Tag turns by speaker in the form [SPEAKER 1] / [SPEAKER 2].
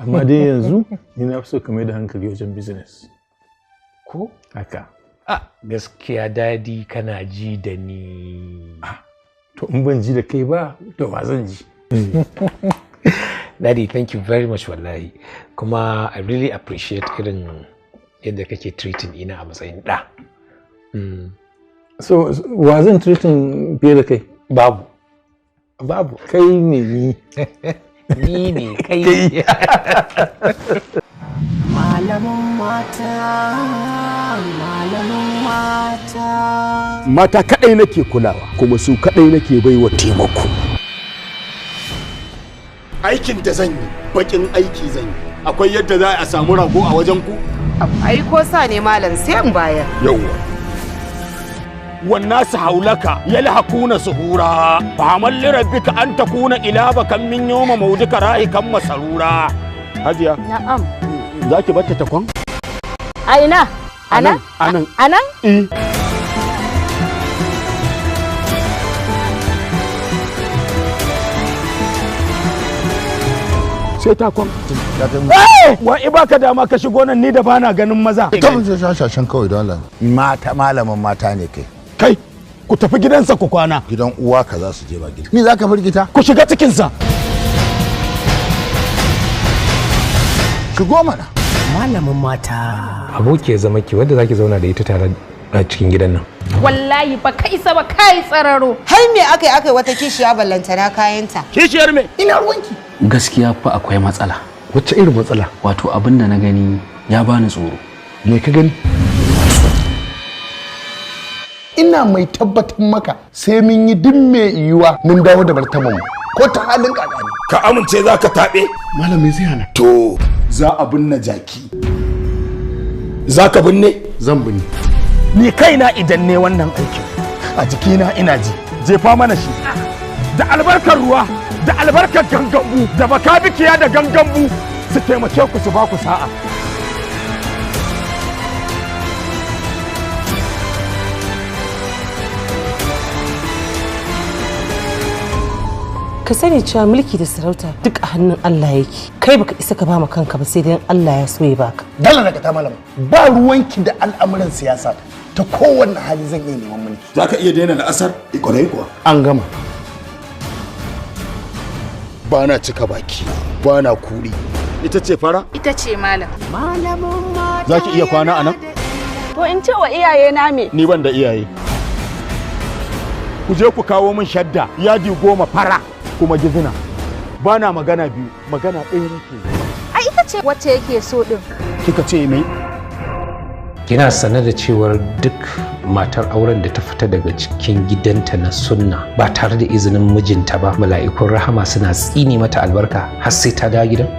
[SPEAKER 1] Amma dai yanzu ni na fi so ka mai da hankali wajen business.
[SPEAKER 2] Ko?
[SPEAKER 1] Haka.
[SPEAKER 2] Ah, gaskiya Daddy, kana ji da ni.
[SPEAKER 1] To, in ban ji da kai ba, to ba zan ji?
[SPEAKER 2] Daddy, thank you very much wallahi. Kuma I really appreciate irin yadda kake treating ina a matsayin ɗa.
[SPEAKER 1] So wa zan treating fiye da kai?
[SPEAKER 2] Babu. Babu.
[SPEAKER 1] Kai ne ni.
[SPEAKER 2] Ni ne kai.
[SPEAKER 3] Malamin mata, malamin mata.
[SPEAKER 4] Mata kadai nake kulawa, kuma su kadai nake baiwa taimako.
[SPEAKER 5] Aikin da zan yi, bakin aiki zan yi. Akwai yadda za a samu rago a wajen ku?
[SPEAKER 6] Ai ko sa ne malam, sai in bayar.
[SPEAKER 5] Yawwa. والناس حولك يلحقون سهورا، فعمل لربك أن تكون إلابك من يوم مولدك راهكا مسرورا. Hajiya.
[SPEAKER 7] Na'am.
[SPEAKER 5] Za ki batta ta kwan?
[SPEAKER 7] A ina? A nan?
[SPEAKER 5] Anan.
[SPEAKER 7] A nan?
[SPEAKER 5] Eh. Sai ta kwan. Wa baka dama ka shigo nan, ni da bana ganin maza?
[SPEAKER 8] Ta mun shashashan kawai, don Allah. Mata, malamin mata ne kai.
[SPEAKER 5] Kai, ku tafi gidansa ku kwana.
[SPEAKER 8] Gidan uwa ka za su je, ba gida. Ni za ka firgita?
[SPEAKER 5] Ku shiga cikinsa.
[SPEAKER 8] Shigo mana.
[SPEAKER 3] Malamin mata.
[SPEAKER 2] Aboki ya zama ki wanda zaki zauna da ita tare a cikin gidan nan.
[SPEAKER 7] Wallahi ba ka isa ba, kai tsararo.
[SPEAKER 6] Har me aka yi aka yi wata kishiya, ballantana kayanta?
[SPEAKER 5] Kishiyar me?
[SPEAKER 8] Ina ruwanki?
[SPEAKER 9] Gaskiya fa akwai matsala.
[SPEAKER 4] Wacce irin matsala?
[SPEAKER 9] Wato abin da na gani ya bani tsoro.
[SPEAKER 4] Me ka gani?
[SPEAKER 8] Ina mai tabbatar maka sai mun yi duk mai yiwuwa mun dawo da martaban mu, ko ta halin kakani.
[SPEAKER 5] Ka amince za ka taɓe?
[SPEAKER 4] Malam, me zai hana?
[SPEAKER 5] To, za a binne jaki. Za ka binne?
[SPEAKER 4] Zan binne.
[SPEAKER 5] Ni kaina idan ne wannan aikin, a jikina ina ji. Jefa mana shi. Da albarkar ruwa, da albarkar gangambu, da bakabikiya da gangambu su taimake ku, su ba ku sa'a.
[SPEAKER 10] Ka sani cewa mulki da sarauta duk a hannun Allah yake. Kai baka isa ka ba ma kanka ba, sai dai Allah ya so ya baka.
[SPEAKER 8] Dala daga ta malama, ba ruwanki da al'amuran siyasa. Ta kowanne hali zan iya neman mulki.
[SPEAKER 5] Za ka iya daina la'asar? Kwarai kuwa.
[SPEAKER 8] An gama. Ba na cika baki, ba na kuri.
[SPEAKER 5] Ita ce fara?
[SPEAKER 7] Ita ce malam.
[SPEAKER 3] Malamin mata.
[SPEAKER 5] Za ki iya kwana a nan?
[SPEAKER 7] To, in ce wa iyaye na me?
[SPEAKER 5] Ni ban da iyaye. Ku je ku kawo min shadda yadi 10, fara kuma gizina. Ba na magana biyu, magana ɗaya nake.
[SPEAKER 7] Ai ita ce wacce yake so din.
[SPEAKER 5] Kika ce mai?
[SPEAKER 2] Kina sane da cewar duk matar auren da ta fita daga cikin gidanta na sunna ba tare da izinin mijinta ba, mala'ikun rahama suna tsine mata albarka har sai ta dawo gidan?